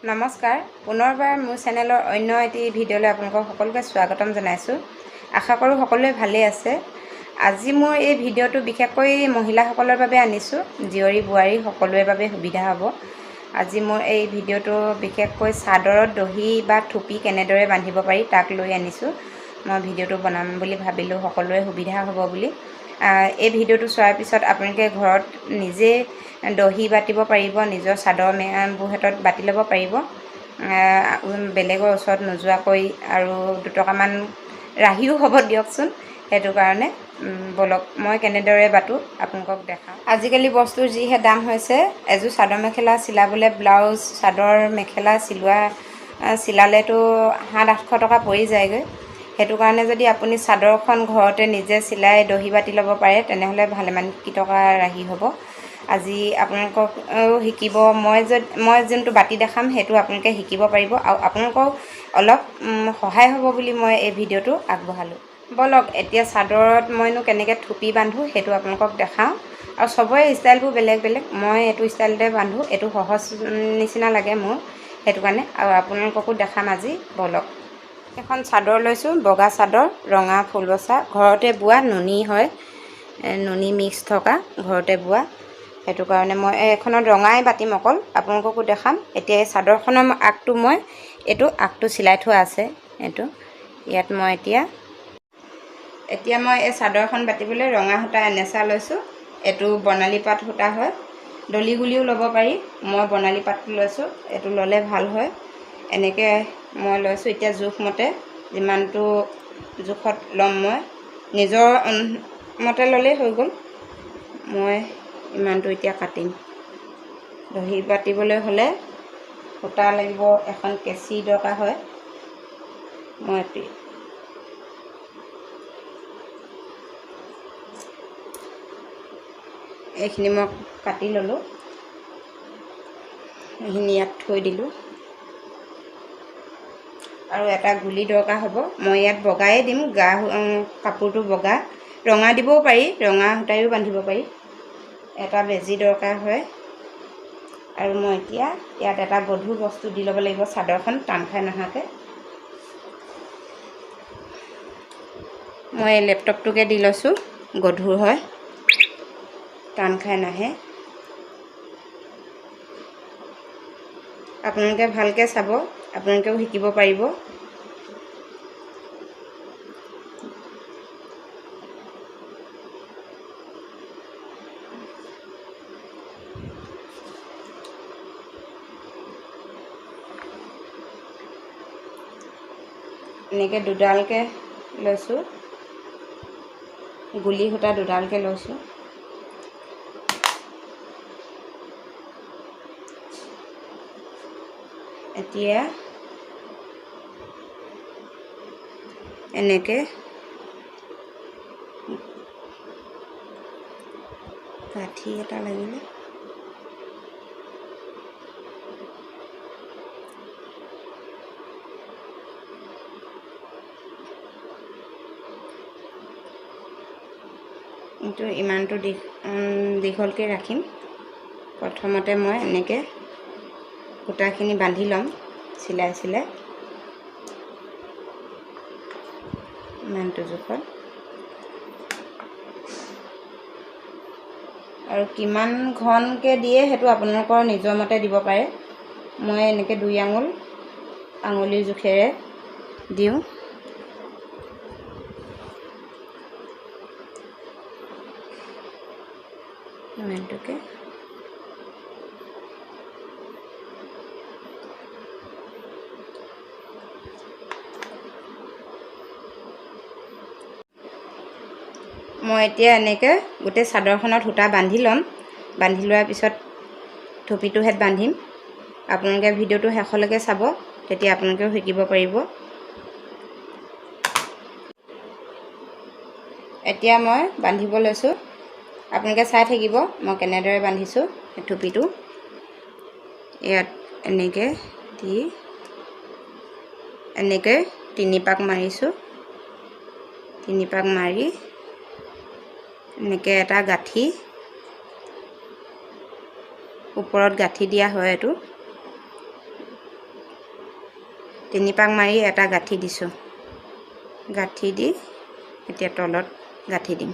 নমস্কাৰ, পুনৰবাৰ মোৰ চেনেলৰ অন্য এটি ভিডিঅ'লৈ আপোনালোকক সকলোকে স্বাগতম জনাইছোঁ। আশা কৰোঁ সকলোৱে ভালেই আছে। আজি মোৰ এই ভিডিঅ'টো বিশেষকৈ মহিলাসকলৰ বাবে আনিছোঁ, জীয়ৰী বোৱাৰী সকলোৰে বাবে সুবিধা হ'ব। আজি মোৰ এই ভিডিঅ'টো বিশেষকৈ চাদৰত দহি বা থুপি কেনেদৰে বান্ধিব পাৰি তাক লৈ আনিছোঁ। মই ভিডিঅ'টো বনাম বুলি ভাবিলোঁ, সকলোৰে সুবিধা হ'ব বুলি। এই ভিডিঅ'টো চোৱাৰ পিছত আপোনালোকে ঘৰত নিজে দহি বাতিব পাৰিব, নিজৰ চাদৰ বোৰহেঁতত বাতি ল'ব পাৰিব বেলেগৰ ওচৰত নোযোৱাকৈ, আৰু দুটকামান ৰাহিও হ'ব দিয়কচোন। সেইটো কাৰণে ব'লক, মই কেনেদৰে বাতোঁ আপোনালোকক দেখাওঁ। আজিকালি বস্তুৰ যিহে দাম হৈছে, এযোৰ চাদৰ মেখেলা চিলাবলৈ, ব্লাউজ চাদৰ মেখেলা চিলালেতো 700-800 টকা পৰি যায়গৈ। সেইটো কাৰণে যদি আপুনি চাদৰখন ঘৰতে নিজে চিলাই দহি বাতি ল'ব পাৰে, তেনেহ'লে ভালেমান কেইটকা ৰাহি হ'ব। আজি আপোনালোকেও শিকিব, মই যোনটো বাতি দেখাম সেইটো আপোনালোকে শিকিব পাৰিব আৰু আপোনালোকেও অলপ সহায় হ'ব বুলি মই এই ভিডিঅ'টো আগবঢ়ালোঁ। ব'লক, এতিয়া চাদৰত মইনো কেনেকৈ থুপি বান্ধো সেইটো আপোনালোকক দেখাওঁ। আৰু চবৰে ষ্টাইলবোৰ বেলেগ বেলেগ, মই এইটো ষ্টাইলতে বান্ধো, এইটো সহজ নিচিনা লাগে মোৰ, সেইটো কাৰণে আৰু আপোনালোককো দেখাম আজি। ব'লক, এখন চাদৰ লৈছোঁ, বগা চাদৰ, ৰঙা ফুল বচা, ঘৰতে বোৱা নুনি হয়, নুনি মিক্স থকা, ঘৰতে বোৱা। সেইটো কাৰণে মই এইখনত ৰঙাই বাতিম অকল, আপোনালোককো দেখাম। এতিয়া এই চাদৰখনৰ আগটো মই এইটো আগটো চিলাই থোৱা আছে, এইটো ইয়াত মই এতিয়া মই এই চাদৰখন বাতিবলৈ ৰঙা সূতা এনেচা লৈছোঁ। এইটো বৰ্ণালী পাত সূতা হয়, দলি গুলিও ল'ব পাৰি, মই বৰ্ণালী পাতটো লৈছোঁ, এইটো ল'লে ভাল হয়। এনেকৈ মই লৈছোঁ। এতিয়া জোখমতে যিমানটো জোখত ল'ম, মই নিজৰ মতে ল'লেই হৈ গ'ল। মই ইমানটো এতিয়া কাটিম। দহি বাতিবলৈ হ'লে সূতা লাগিব, এখন কেঁচি দৰকাৰ হয়। মই এইখিনি মই কাটি ল'লোঁ, এইখিনি ইয়াত থৈ দিলোঁ। আৰু এটা গুলি দৰকাৰ হ'ব। মই ইয়াত বগায়ে দিম, গা কাপোৰটো বগা, ৰঙা দিবও পাৰি, ৰঙা সূতায়ো বান্ধিব পাৰি। এটা বেজী দৰকাৰ হয়। আৰু মই এতিয়া ইয়াত এটা গধুৰ বস্তু দি ল'ব লাগিব, চাদৰখন টান খাই নহাকৈ। মই এই লেপটপটোকে দি লৈছোঁ, গধুৰ হয়, টান খাই নাহে। আপোনালোকে ভালকৈ চাব, আপোনালোকেও শিকিব পাৰিব। এনেকৈ দুডালকৈ লৈছোঁ, গুলি সূতা দুডালকৈ লৈছোঁ। এতিয়া এনেকৈ গাঁঠি এটা লাগিলে, এইটো ইমানটো দীঘলকৈ ৰাখিম। প্ৰথমতে মই এনেকৈ সূতাখিনি বান্ধি ল'ম চিলাই চিলাই ইমানটো জোখত। আৰু কিমান ঘনকৈ দিয়ে সেইটো আপোনালোকৰ নিজৰ মতে দিব পাৰে। মই এনেকৈ 2 আঙুল আঙুলিৰ জোখেৰে দিওঁ। ইমানটোকে মই এতিয়া এনেকৈ গোটেই চাদৰখনত সূতা বান্ধি ল'ম। বান্ধি লোৱাৰ পিছত থুপিটোহেঁত বান্ধিম। আপোনালোকে ভিডিঅ'টো শেষলৈকে চাব, তেতিয়া আপোনালোকেও শিকিব পাৰিব। এতিয়া মই বান্ধিব লৈছোঁ, আপোনালোকে চাই থাকিব মই কেনেদৰে বান্ধিছোঁ থুপিটো। ইয়াত এনেকৈ দি এনেকৈ 3 পাক মাৰিছোঁ। 3 পাক মাৰি এনেকৈ এটা গাঁঠি ওপৰত গাঁঠি দিয়া হয়। এইটো 3 পাক মাৰি এটা গাঁঠি দিছোঁ। গাঁঠি দি এতিয়া তলত গাঁঠি দিম।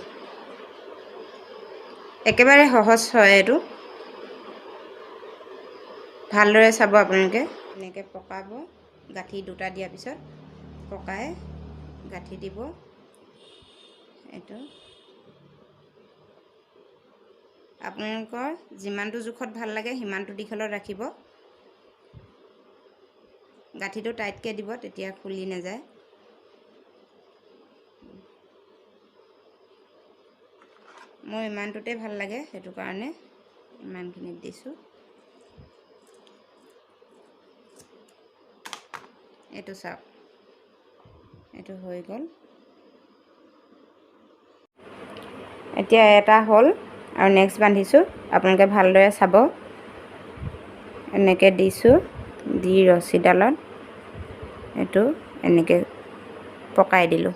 একেবাৰে সহজ হয় এইটো, ভালদৰে চাব আপোনালোকে। এনেকৈ পকাব, গাঁঠি দুটা দিয়াৰ পিছত পকাই গাঁঠি দিব। এইটো আপোনালোকৰ যিমানটো জোখত ভাল লাগে সিমানটো দীঘলত ৰাখিব। গাঁঠিটো টাইটকৈ দিব, তেতিয়া খুলি নাযায়। মোৰ ইমানটোতে ভাল লাগে, সেইটো কাৰণে ইমানখিনিত দিছোঁ। এইটো চাওক, এইটো হৈ গ'ল। এতিয়া এটা হ'ল আৰু নেক্সট বান্ধিছোঁ। আপোনালোকে ভালদৰে চাব। এনেকৈ দিছোঁ, দি ৰছীডালত এইটো এনেকৈ পকাই দিলোঁ।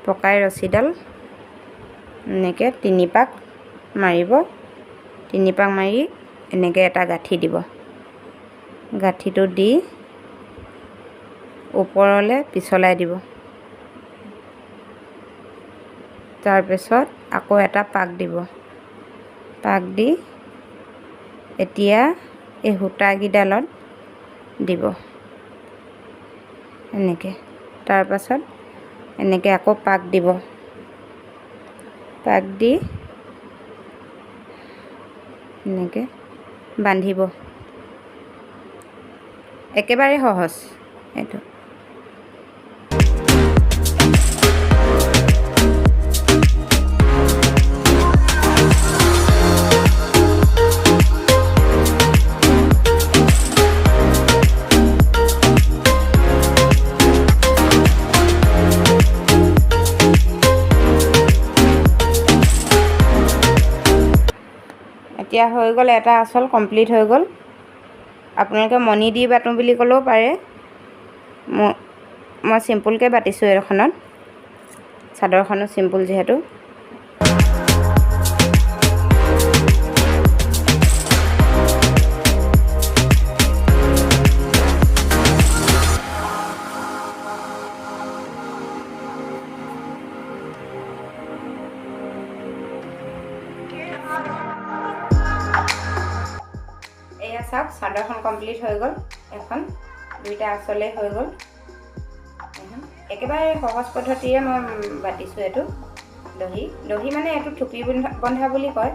পকাই ৰছীডাল এনেকৈ 3 পাক মাৰিব। 3 পাক মাৰি এনেকৈ এটা গাঁঠি দিব। গাঁঠিটো দি ওপৰলৈ পিছলাই দিব। তাৰপিছত আকৌ এটা পাক দিব। পাক দি এতিয়া এই সূতাকেইডালত দিব এনেকৈ। তাৰপাছত এনেকৈ আকৌ পাক দিব। পাক দি এনেকৈ বান্ধিব। একেবাৰে সহজ এইটো। এতিয়া হৈ গ'ল, এটা আঁচল কমপ্লিট হৈ গ'ল। আপোনালোকে মণি দি বাটোঁ বুলি ক'লেও পাৰে। মই চিম্পুলকৈ বাতিছোঁ এইখনত, চাদৰখনো চিম্পুল যিহেতু। এয়া চাওক, চাদৰখন কমপ্লিট হৈ গ'ল। এখন দুইটা আঁচলেই হৈ গ'ল। একেবাৰে সহজ পদ্ধতিৰে মই বাতিছোঁ এইটো দহি। দহি মানে এইটো থুপি বন্ধা বুলি কয়।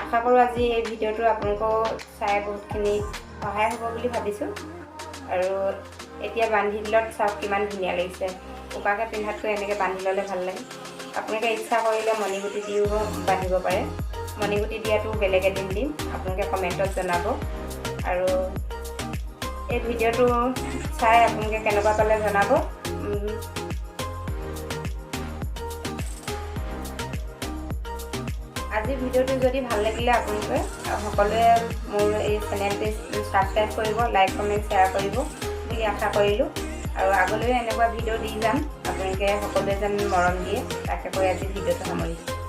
আশা কৰোঁ আজি এই ভিডিঅ'টো আপোনালোকেও চাই বহুতখিনি সহায় হ'ব বুলি ভাবিছোঁ। আৰু এতিয়া বান্ধি দিলত চাওক কিমান ধুনীয়া লাগিছে। উকাকৈ পিন্ধাতকৈ এনেকৈ বান্ধি ল'লে ভাল লাগে। আপোনালোকে ইচ্ছা কৰিলে মণিগুটি দিও বান্ধিব পাৰে। মণিগুটি দিয়াটো বেলেগ এদিন দিম, আপোনালোকে কমেণ্টত জনাব। আৰু এই ভিডিঅ'টো চাই আপোনালোকে কেনেকুৱা পালে জনাব। আজি ভিডিঅ'টো যদি ভাল লাগিলে আপোনালোকে সকলোৱে মোৰ এই চেনেলটো ছাবস্ক্ৰাইব কৰিব, লাইক কমেণ্ট শ্বেয়াৰ কৰিব বুলি আশা কৰিলোঁ। আৰু আগলৈও এনেকুৱা ভিডিঅ' দি যাম, আপোনালোকে সকলোৱে যেন মৰম দিয়ে, তাকে কৈ আজি ভিডিঅ'টো সামৰিছোঁ।